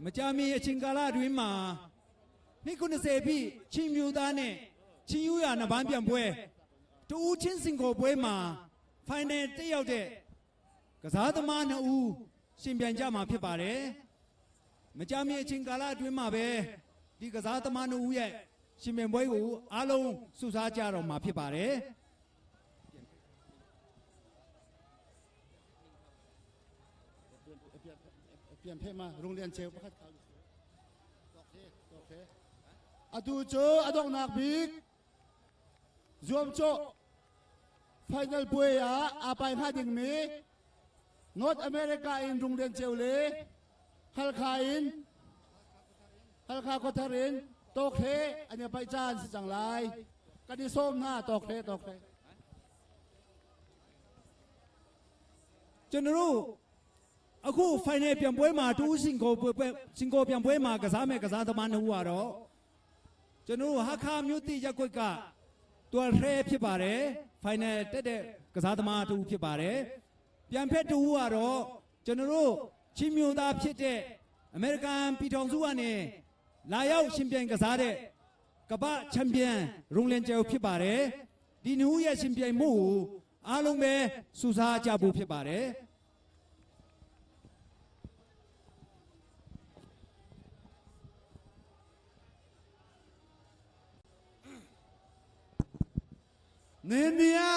မကြမီအချိန်ကာလတွင်မှာနှစ်90ပြည့်ချင်းမျိုးသားနဲ့ချင်းယူရနဗန်းပြန်ပွဲတူဦးချင်းစင်ကိုပွဲမှာဖိုင်နယ်တက်ရောက်တဲ့ကစားသမားနှစ်ဦးရှင်ပြိုင်ကြမှာဖြစ်ပါတယ်မကြမီအချိန်ကာလအတွင်းမှာပဲဒီကစားသမားနှစ်ဦးရဲ့ရှင်ပြိုင်ပွဲကိုအားလုံးစုစားကြတော့မှာဖြစ်ပါတယ် ပြန်ဖက်မှာရုံလျန်ချေပခတ်ခါโอเคအတူချိုအတော့နာဘစ်ဇွမ်ချို final ပွေရအပိုင်ဖတ်ဒင်းမီ North America in ရုံလျန်ချေလေဟလခါ in ဟလခါကထရင်โตเคอันนี้ไปจานสิจังไรกันดิส้มหน้าโตเคโตเค ကျွန်တော်တို့အခု final ပြန်ပွဲမှာတူးစင်ကိုပွဲပွဲစင်ကိုပြန်ပွဲမှာကစားမဲ့ကစားသမားနှစ်ဦးကတော့ကျွန်တော်တို့ဟာခါမျိုးတိရက်ကွက်ကတွယ်ရဲဖြစ်ပါတယ် final တက်တဲ့ကစားသမားတူဖြစ်ပါတယ်ပြန်ဖက်တူကတော့ကျွန်တော်တို့ချင်းမျိုးသားဖြစ်တဲ့အမေရိကန်ပြည်ထောင်စုကနေလာရောက်ရှင်ပြိုင်ကစားတဲ့ကမ္ဘာချန်ပီယံရုံလန်ကျယ်ဖြစ်ပါတယ်ဒီနှစ်ဦးရဲ့ရှင်ပြိုင်မှုကိုအားလုံးပဲစူစားကြဖို့ဖြစ်ပါတယ် နေနီယာ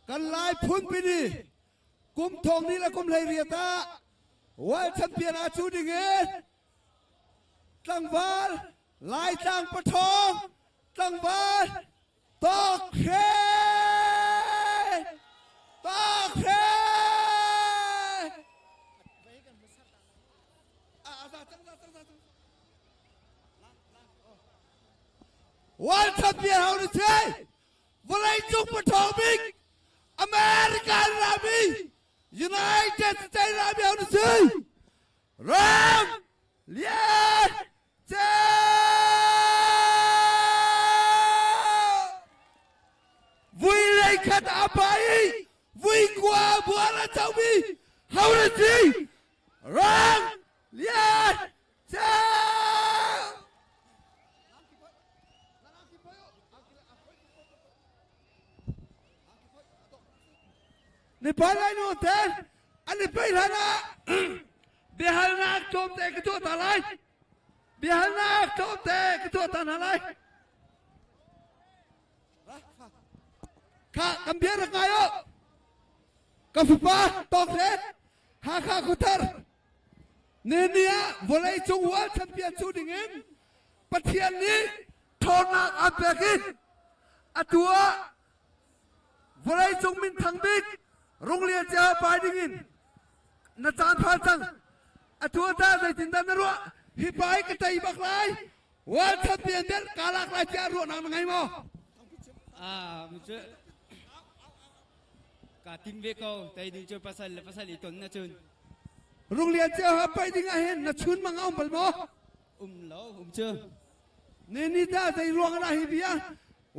กันลายพุ่นปีนี้กุมทองนี่และกุมไหลเรียตาวันแชมเปี้ยนอาชูดิเงนตั้งบาลลายตั้งประทองตั้งบาลตอกเคตอกเควันแชมเปี้ยนเฮานี่ใช่วลัยจุกประทองบิ๊กอเมริกันราบียูไนเต็ดสเตทราบีเฮานี่ใช่รามเลียนเจ้าวุยเลยขัดอาไปวุยกว่าบัวละเจ้ามีเฮานี่ใช่รามเลียนเจ้า နေပါလိုက်နော်တဲ့အနေပိလာနာဘယ်ဟာနာတော့တဲ့ကတော့တလိုက်ဘယ်ဟာနာတော့တဲ့ကတော့တနာလိုက်ခါကံပြရကယောကဖပါတော့တဲ့ဟာခါခုတနေနီယာဝလိုက်ချုံဝါချန်ပီယံချူဒင်းင်ပထီယန်နီထောနာအပကိအတူဝလိုက်ချုံမင်ထန်ဘစ် โรงเรียนจะไปดิ่งนะจานพาจังอทัวตาใจจินตานรัวฮิปายกระไตบักไลวันชัดเปลี่ยนเด็ดกาลักไลจะรัวนางไงมอ Ah, mu ka tim ve ko tai ding chu pasal le pasal i ton na chun โรงเรียนจะไปดิ่งเห็นนะชุนมังเอาบลมอ lo chu นี่นี่ตาใจรวงนะฮิบีย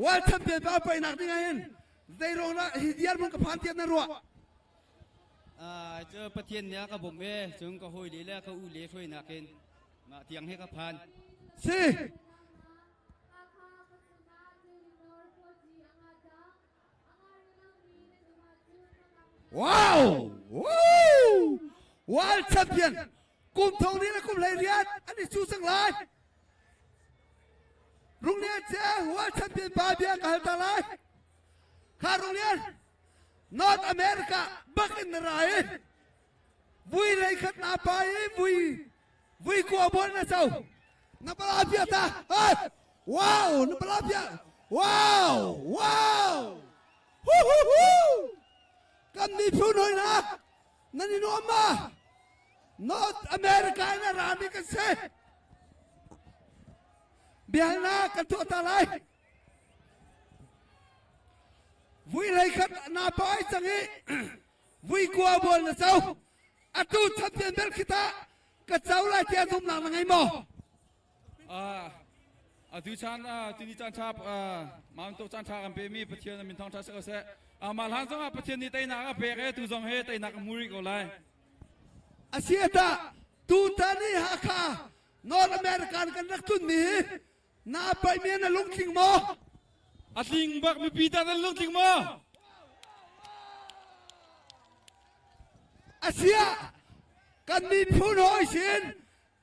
วันชัดเปลี่ยนไปนักดิ่งเห็นใจรวงนะฮิดียร์มึงกับพันเตียนนรัว ah chu pathian nya ka bom ve chung ka hoi le le ka u le thoi na ken ma tiang he ka phan สิว้าวว้าววันแชมเปี้ยนกลุ่มทองนี้และกลุ่มไหลเรียนอันนี้ชูสังหลายโรงเรียนเจ้าหัวแชมเปี้ยนบาเบียกับตาลายข้าโรงเรียนนอร์ทอเมริกาบักอินไรวุ้ยเลยขัดนาไปวุ้ยวุ้ยกลัวบนนะเจ้านับปลาเปียตาเฮ้ยว้าวนับปลาเปียว้าวว้าวฮู้ฮู้ฮู้ กันนี่พูดหน่อยนะนั่นนี่น้องมานอร์ทอเมริกานะรามีกันเซเบียนากันตัวตาลายวุ้ยเลยครับนาไปจังนี้วุ้ยกลัวบนนะเจ้าอตูชัดเจนเบลคิตากระเจ้าลายเตียนุ่มหลังไงมอ อ่าอาดูชานอ่าทีนี้จานชาอ่ามาอันโตจานชากันเปมีปะเทียนมินทองชาเสกเสอ่ามาลานซองอ่ะปะเทียนนี่ไตนักอ่ะเปกเอตูซองเฮไตนักมูริกอไล อาเซียตา Tutan i Hakha North American kan rak tlunmi hi na paihmi na lungtling maw? A tling bak mipi ta nan lungtling maw? Asia kan miphun hawi sin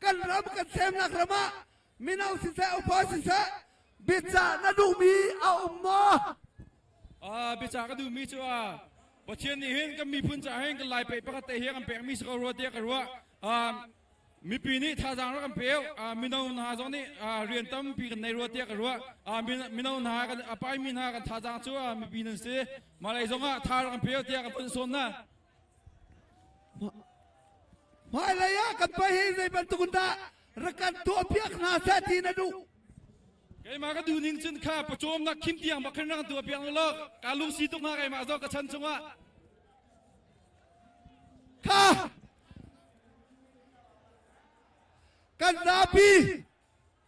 kan ram kan semnak ram ah mino siseh upa siseh biacah na duhmi a um maw? Ah biacah ka duhmi cu ah Pathian nih hin kan miphun caah hin kan lai peih pakhat te hi kan pekmi si ko rua tiah ka ruah. Ah mipi nih thazaang rak kan pe ah mino hna zong nih rian tampi kan nei rua tiah ka ruah. Ah mino hna kan a paimi hna kan thazaang cu mipi nan si. Malay zong ah tha rak kan pe tiah ka phun sawn na. Hmailei ah kan pai hi zei bantuk in dah rak kan tuahpiak hna seh ti na duh? Keimah ka duh ning cun kha pawcawmnak khim tiang bak khin rak kan tuahpiak lo ka lungsi tuk hnga keimah zong ka chan chungah. Kha kan zapi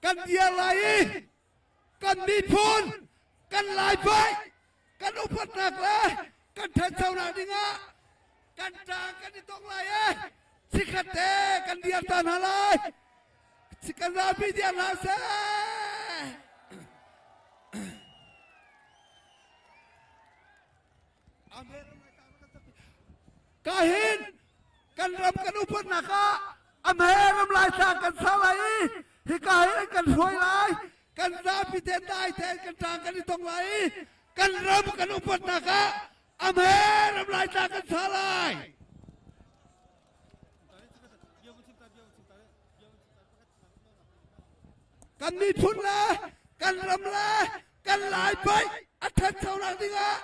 kan dir lai i kan miphun kan laipai kan upatnak le kan ṭhanchonak dingah kan ṭang kan i tong lai e chikkhat te kan dir ta hna lai kan zapi dir hna seh Ka hin kan ram kan upatnak ah amhe ram lai tlang kan sa lai i hika hin kan hruai lai kan zapi te dai te kan tang kan i tong lai i kan ram kan upatnak ah amhe ram lai tlang kan sa lai. Kan miphun le kan ram le kan lai paih a ṭhanchonak dingah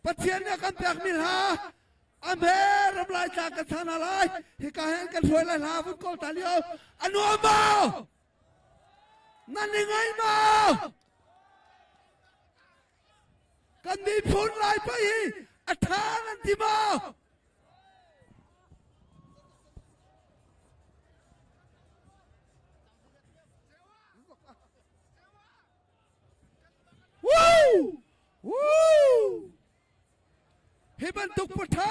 Pathian nih a kan pekmi hla a hme ram lai tlang kan sa hna lai hika hin kan hruai lai hla vun kawl ta lio a nuam maw nan i ngai maw kan miphun lai paih hi a ṭha nan ti maw Woo! Woo! Hi bantuk patha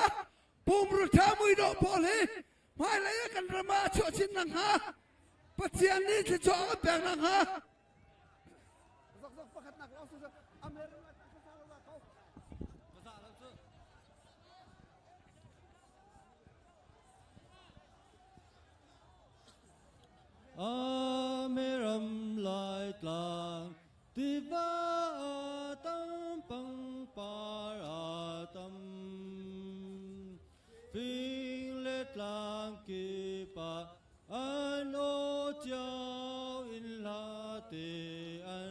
pumru tha muidawh pawl hi hmailei ah kan ram ah a chuah chin nakhnga Pathian nih thluachuah a kan pek nakhnga Amiram lai tlang tiva a tam pangpar a tam fing le tlang kip ah an aw cio in hla te an.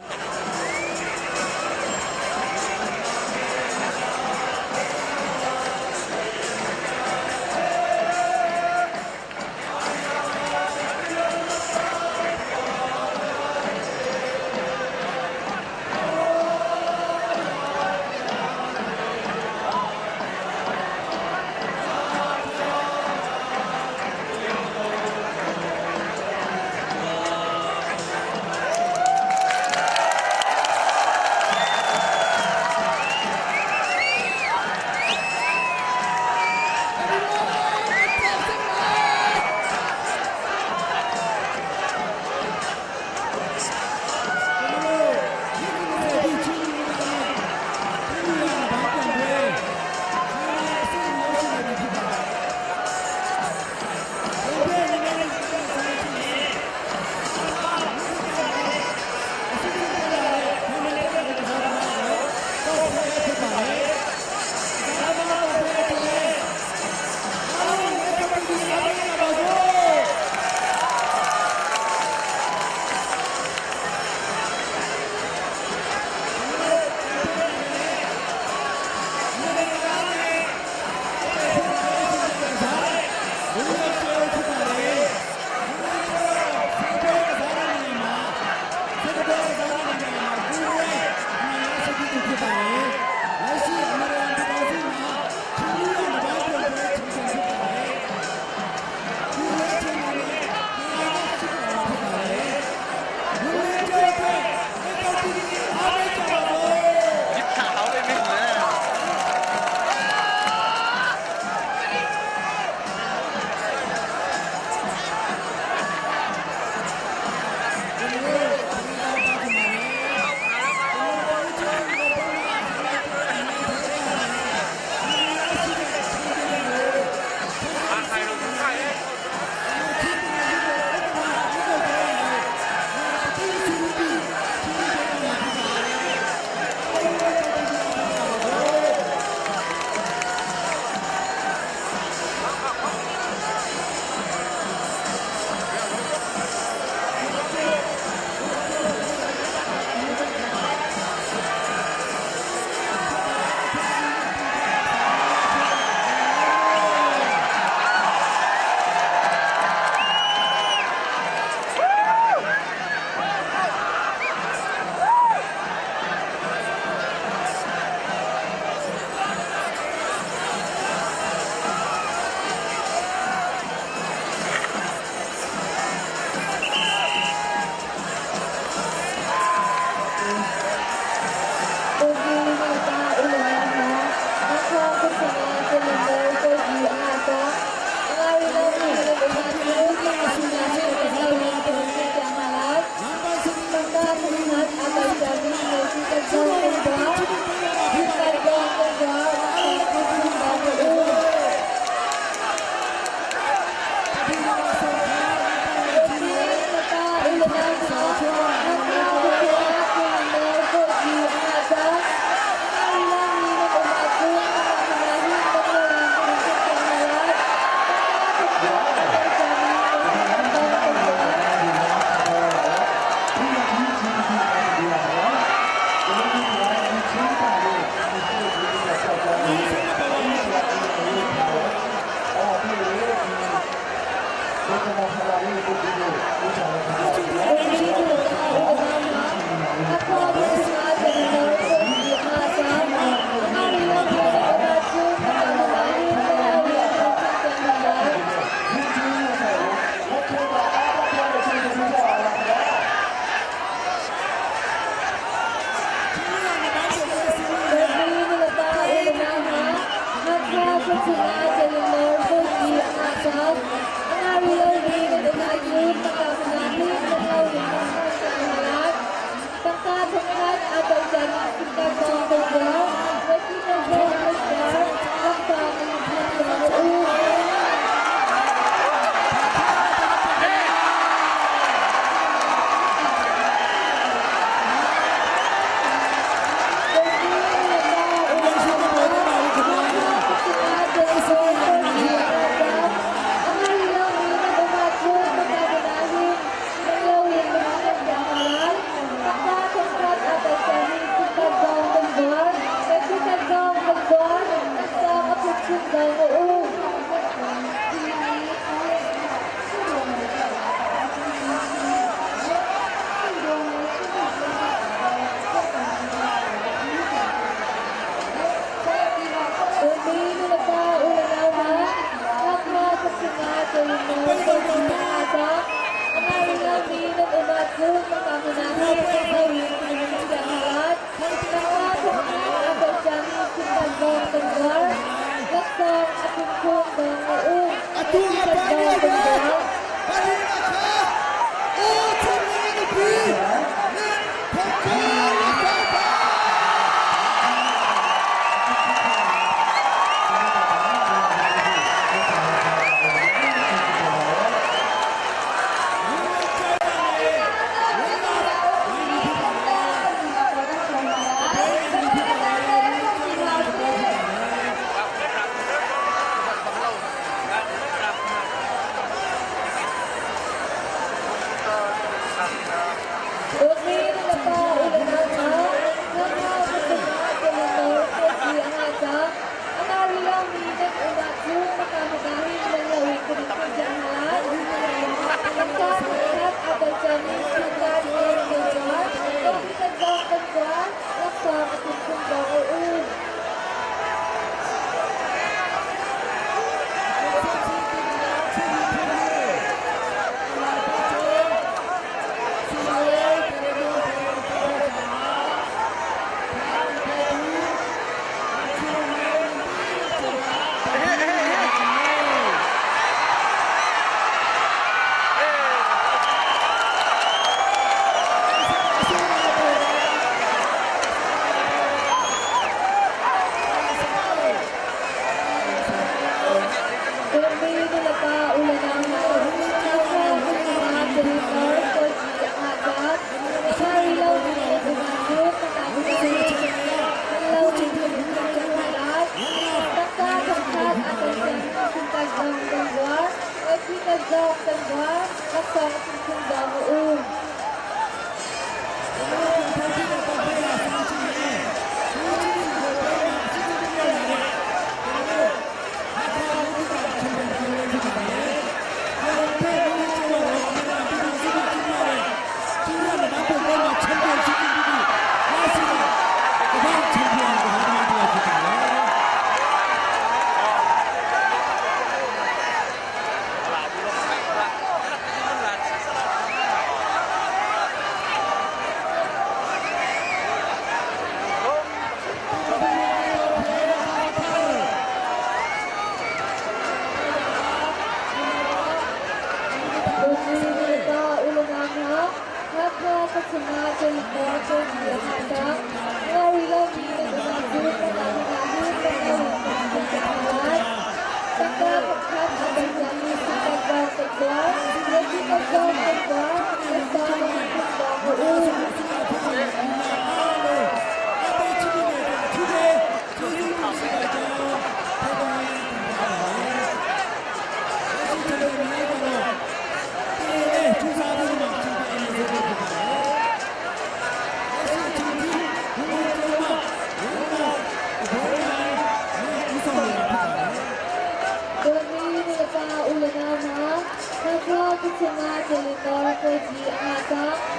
Daniel le pahnihnak kha U Chum Lian nupi Nin Thawng Cu Lakfa Pa.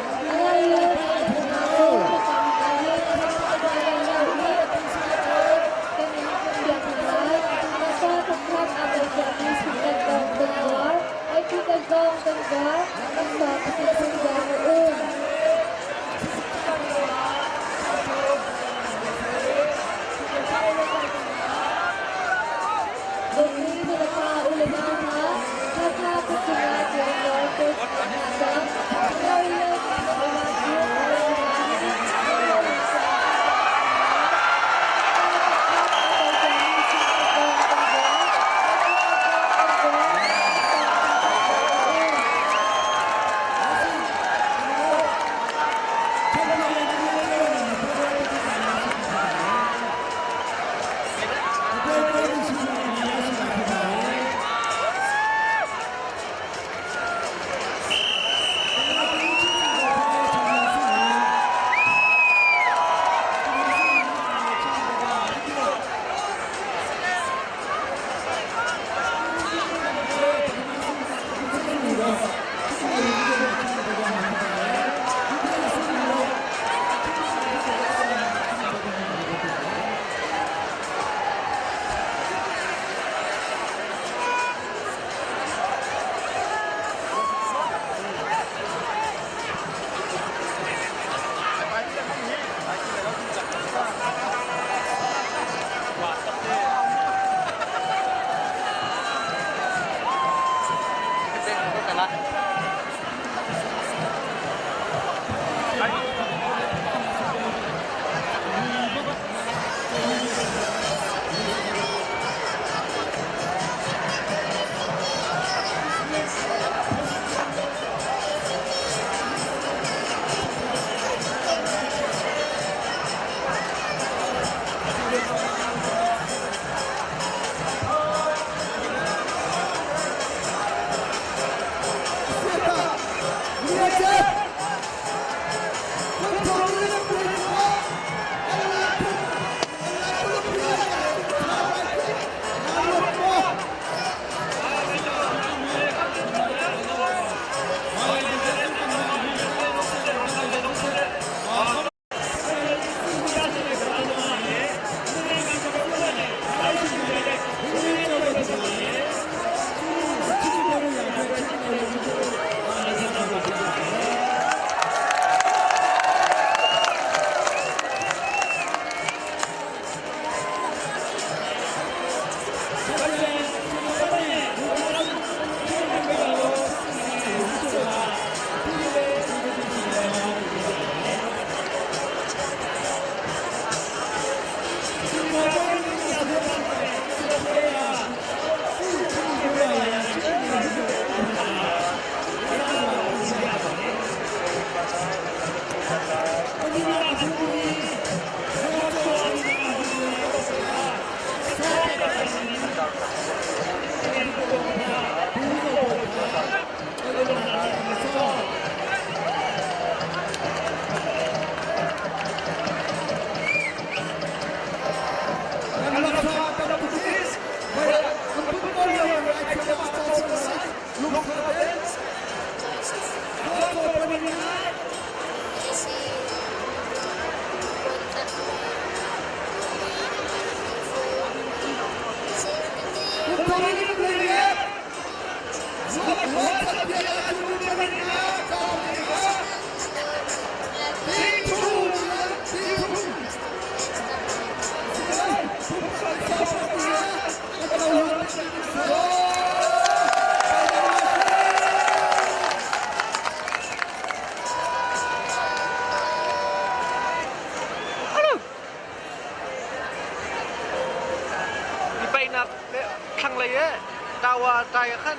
wa tai ah khan.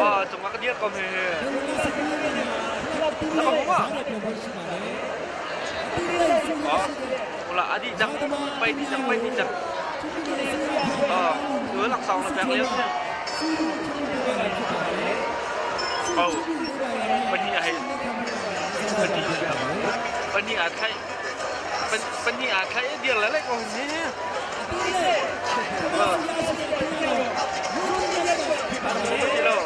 Ah, cungah ka dir ko he. Na ka hmu ma? Ah, ula adi cang, pai di cang, pai di cang. Ah, tu laksawng na pek lio si. Oh, pahnih a hei. Pahnih pahnih aa thlaih. Pahnih aa thlaih i dir le lek ko hin hi. Ti lo.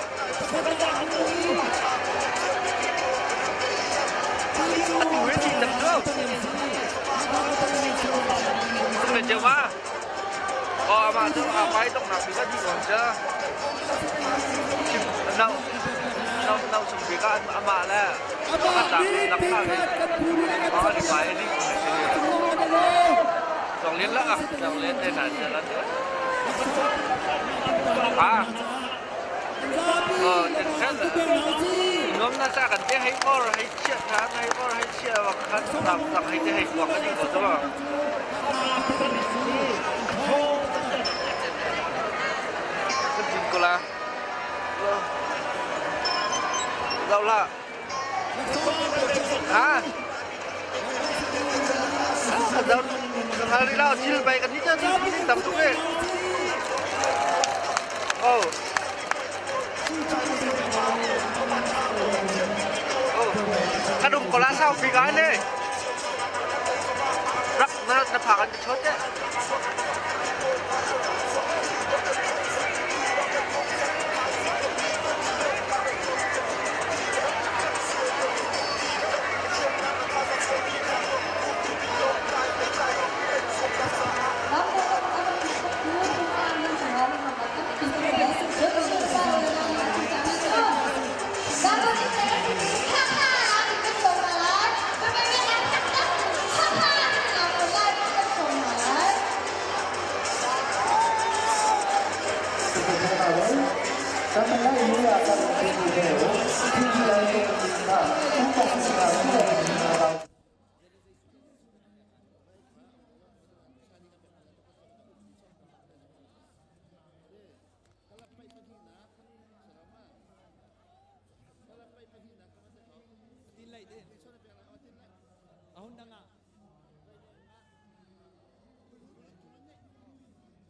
Atu hi ti tak cu. Tung le ceu ma. Oh, amah cu a pai donghnak bik ah dih ko cu. Chim no no no chung bik ah amah le Amah nih tingkhat kan phu nih a kan Oh, di pai di. Zong lian la ah, zong lian te na na la. Ah. Oh, ten khan. Nom na sa kan te hei or hei chia tha hei or hei chia wa khan tam tam hei te hei wa kan ko to. Kan jin ko la. Zau la. Ha? Zau hari lao thil bai kan ni cha tam tuk e. Oh. Oh. Kan um ko la sau fi ga ne. Rak na na pha kan chot e.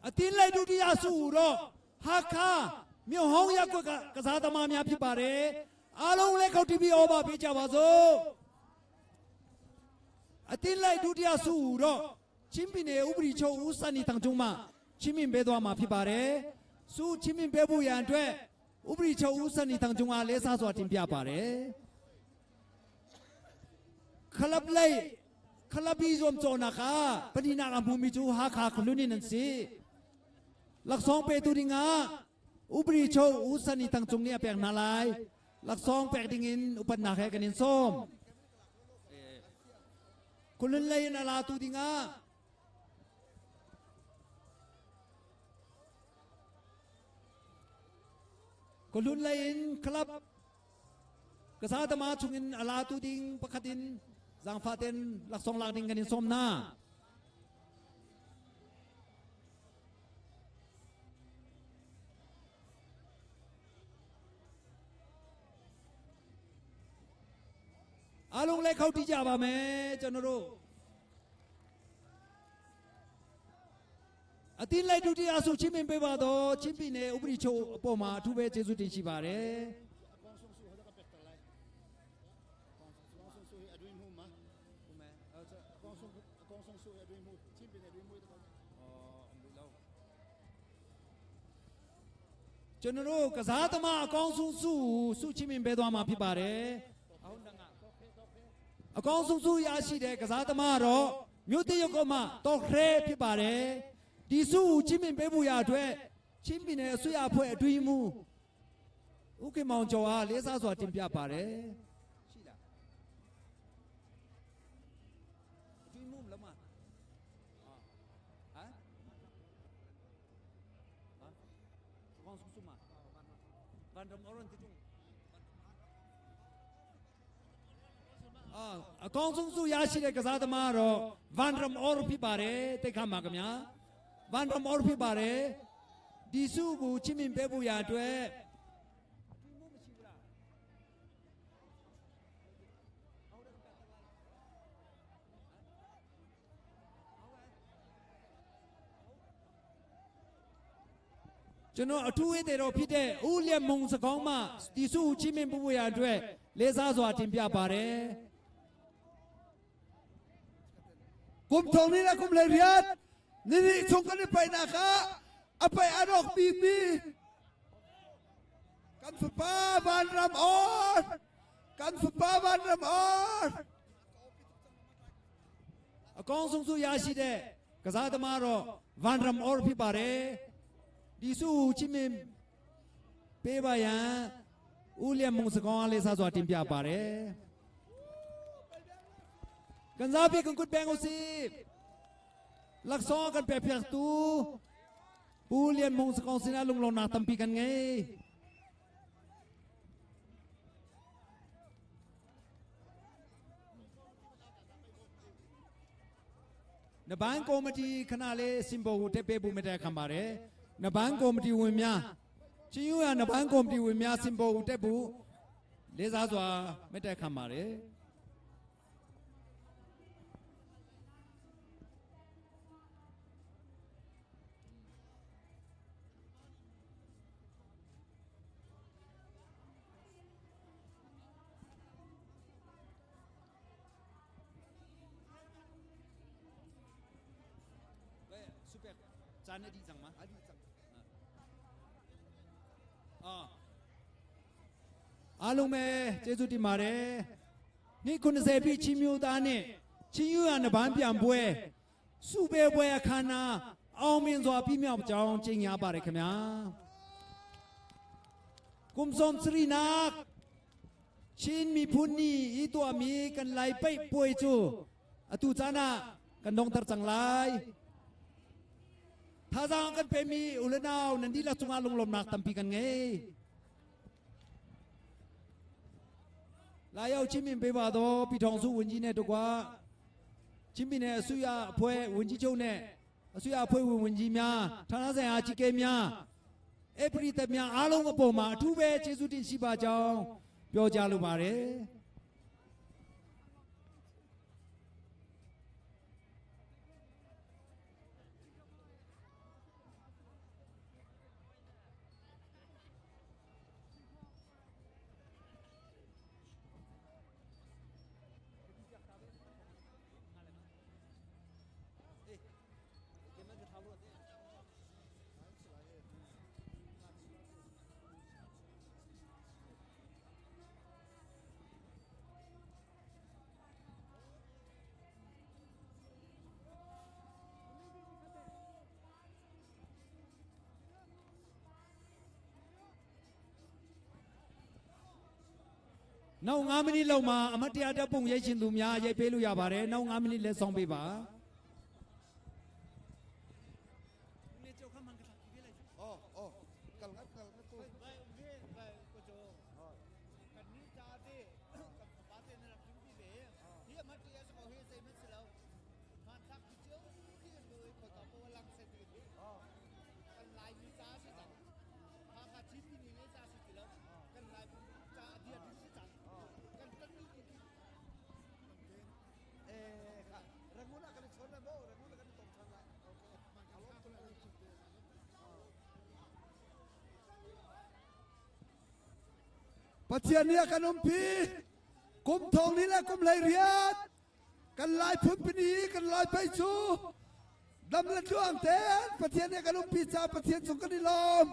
အတင်းလိုက်ဒုတိယဆုတော့ဟာခါမြို့ဟောင်းရက်ကွက်ကကစားသမားများဖြစ်ပါတယ်အားလုံးလည်းခောက်တီဗီအောပါပေးကြပါစို့အတင်းလိုက်ဒုတိယဆုတော့ချင်းပြည်နယ်ဥပဒေချုပ်ဦးစံနေတန်ကျုံမှချင်းမြင့်ပေးသွားမှာဖြစ်ပါတယ်ဆုချင်းမြင့်ပေးဖို့ရန်အတွက်ဥပဒေချုပ်ဦးစံနေတန်ကျုံအားလဲစားစွာတင်ပြပါတယ် ခလပ်လိုက်ခလပ်ီဇုံချောနာခာပဒီနာအမှုမီချူဟာခါခလူနိနန်စီลักซองเปตูดิงาอุปริโชอุสนิตังจุงเนี่ยแปลกนาลายลักซองแปลกดิงินอุปนาแขกันินส้มคุณลุนเลยนาลาตูดิงาคุณลุนเลยครับกษาธรรมาชุงินอาลาตูดิงปะคดินจางฟาเตนลักซองลักดิงกันินส้มนา အားလုံးလည်းခောက်တီးကြပါမယ်ကျွန်တော်တို့အတင်းလိုက်ဒုတိယဆုချင်းမင်ပေးပါတော့ချင်းပြည်နယ်ဥပဒေချုပ်အပေါ်မှာအထူးပဲကျေးဇူးတင်ရှိပါတယ်ကျွန်တော်တို့ကစားသမားအကောင်းဆုံးဆုဆုချင်းမင်ပေးသွားမှာဖြစ်ပါတယ်အကောင်းဆုံးဆုရရှိတဲ့ကစားသမားတော့မြို့တရုတ်ကမှတော့ခဲဖြစ်ပါတယ်ဒီဆုကိုချင်းမင်ပေးဖို့ရအတွက်ချင်းပြည်နယ်အစိုးရအဖွဲ့အတွင်းမူဥက္ကမောင်ကျော်အားလေးစားစွာတင်ပြပါတယ်ရှိလားအတွင်းမူမလားမဟမ်အကောင်းဆုံးဆုမှာဗန်ဒမ်အော်ရန်တီတုံအာအကောင်းဆုံးဆုရရှိတဲ့ကစားသမားတော့ဗန်ဒမ်အော်ဖြစ်ပါတယ်တိတ်ခါမှာခင်ဗျာဗန်ဒမ်အော်ဖြစ်ပါတယ်။ ဒီစုကိုချစ်မြင်ပေးဖို့ရာအတွက်ကျွန်တော်အထူးဧည့်သည်တော်ဖြစ်တဲ့ဦးလျက်မုံစကောင်းမှဒီစုကိုချစ်မြင်ပေးဖို့ရာအတွက်လေးစားစွာတင်ပြပါတယ် Kum thong ni le kum hlei riat ni ni chung kan i paihnak ah a paih a rawk bikmi kan fapa vanram on kan fapa vanram on အကောင်းဆုံးစုရရှိတဲ့ကစားသမားတော့ဗန်ရမ်အော်ဖြစ်ပါတယ်ဒီစုကိုချစ်မြင်ပေးပါရန်ဦးလျက်မုံစကောင်းအားလေးစားစွာတင်ပြပါတယ်ကန်စားပြကန်ကုတ်ဘန်ကိုစီလက်ဆောကန်ပြပြတူဦးလျက်မုံစကောင်းစနာလုံလုံနာတမ်ပီကန်ငယ် နဘန်းကော်မတီခဏလေးစင်ပေါ်ကိုတက်ပေးဖို့မတက်ခံပါတယ်နဘန်းကော်မတီဝင်များချင်းယူရနဘန်းကော်မတီဝင်များစင်ပေါ်ကိုတက်ဖို့လေးစားစွာမတက်ခံပါတယ်စူပါဇာနေဒီဇန်မအာအားလုံးပဲကျေးဇူးတင်ပါတယ်နေ့90ပြည့်ချင်းမျိုးသားနဲ့ချင်းယူရနဘန်းပြန်ပွဲစုပဲပွဲအခမ်းအနားအောင်မြင်စွာပြည့်မြောက်ကြောင်းကြေညာပါတယ်ခင်ဗျာ กุมสมสรีนักชินมีพุนนี่อีตัวมีกันไลไปป่วยจูอตูจานะกันดงตรจังไลท่าจางกันไปมีอุลนาวนันดีละจุงอาลงลมนักตัมปีกันไงลายเอาชิมินไปว่าတော့ပြည်ထောင်စုဝန်ကြီးနဲ့တကွာချင်းပြည်နယ်အစိုးရအဖွဲ့ဝန်ကြီးချုပ်နဲ့အစိုးရအဖွဲ့ဝင်ဝန်ကြီးများဌာနဆိုင်ရာအကြီးအကဲများ အပရိသတ်များအားလုံးအပေါ်မှာအထူးပဲကျေးဇူးတင်ရှိပါကြောင်းပြောကြားလိုပါတယ်နောက်9မိနစ်လောက်မှာအမတ်တရားတပ်ပုံရိုက်ရှင်သူများရိုက်ပေးလို့ရပါတယ်နောက်9မိနစ်လက်ဆောင်ပေးပါ အော်အော်ကလကလကကို Pathian nih a kan umpi kum thong ni le kum hlei riat kan lai phunpini kan lai pei cu dam le tluang tein Pathian nih a kan umpi caah Pathian cung kan i lawm.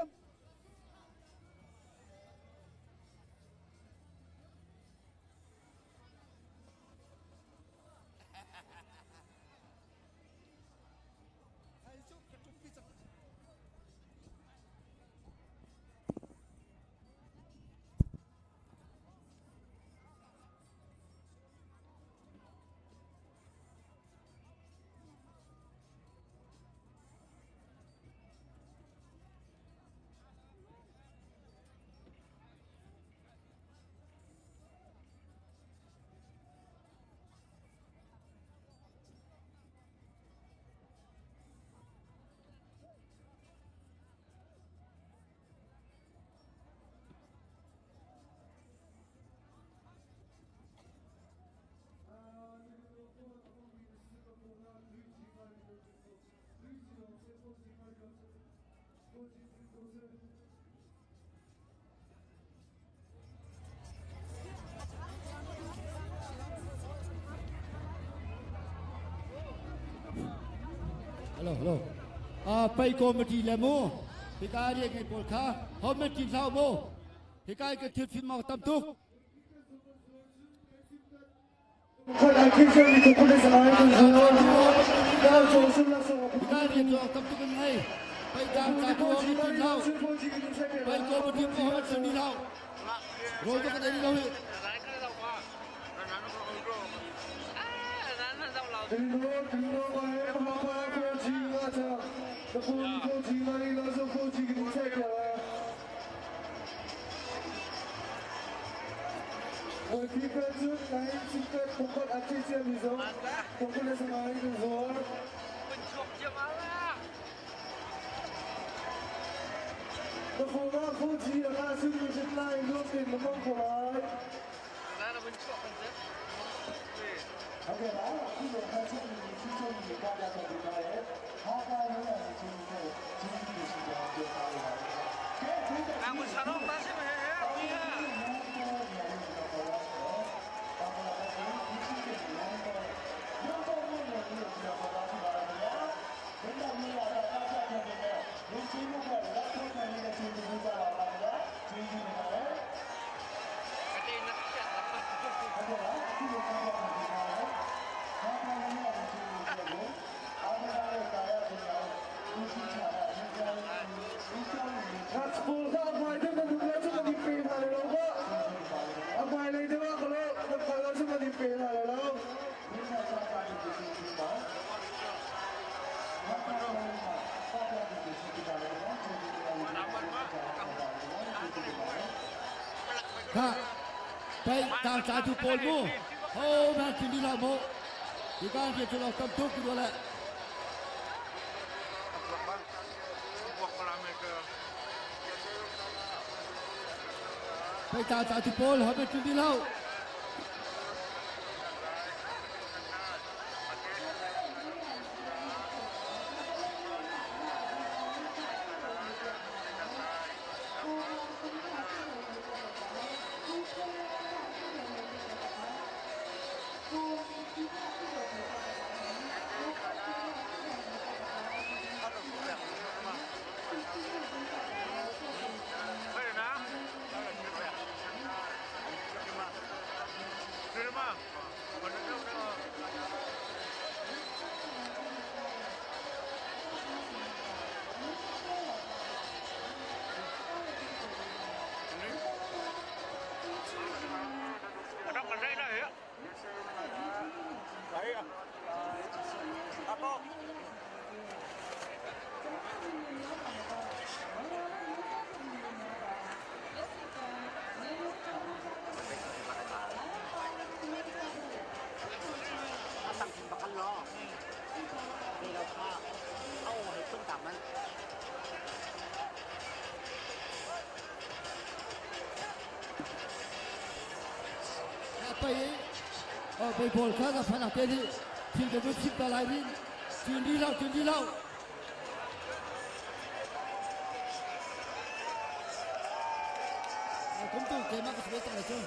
Hello, hello. Ah, pai committee le mu. Hika rian ngei pawl kha home tin hlau mu. Hika ka thil phim mau tam tuk. Hika rian cu tam tuk in ngei. Pai dang ca tu home tin hlau. Pai committee mu home tin hlau. Rol to kan ei lo hi. Kha pai tang tla tu pawl mu ho na tin di la mu ti kan ke chu lo tam tuk tu le. Pai ta tla tu pawl ho na tin di lo. Pai pai pawl kha ka phan te di thil ka chim ta lai rin cun di lo cun di lo. Kum tu ke ma ka sbe tak le chu.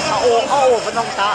A aw va nong ta.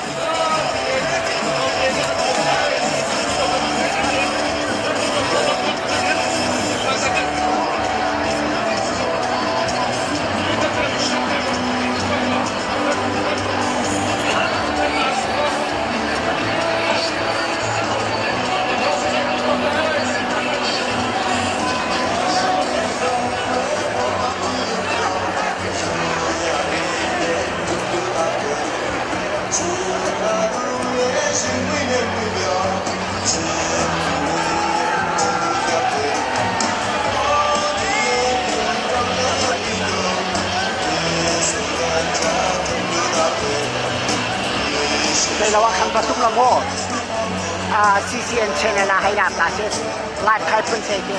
Sei lo ah khan va tum la maw? CCN channel ah hei lak ta si. Live khai phun sei ti.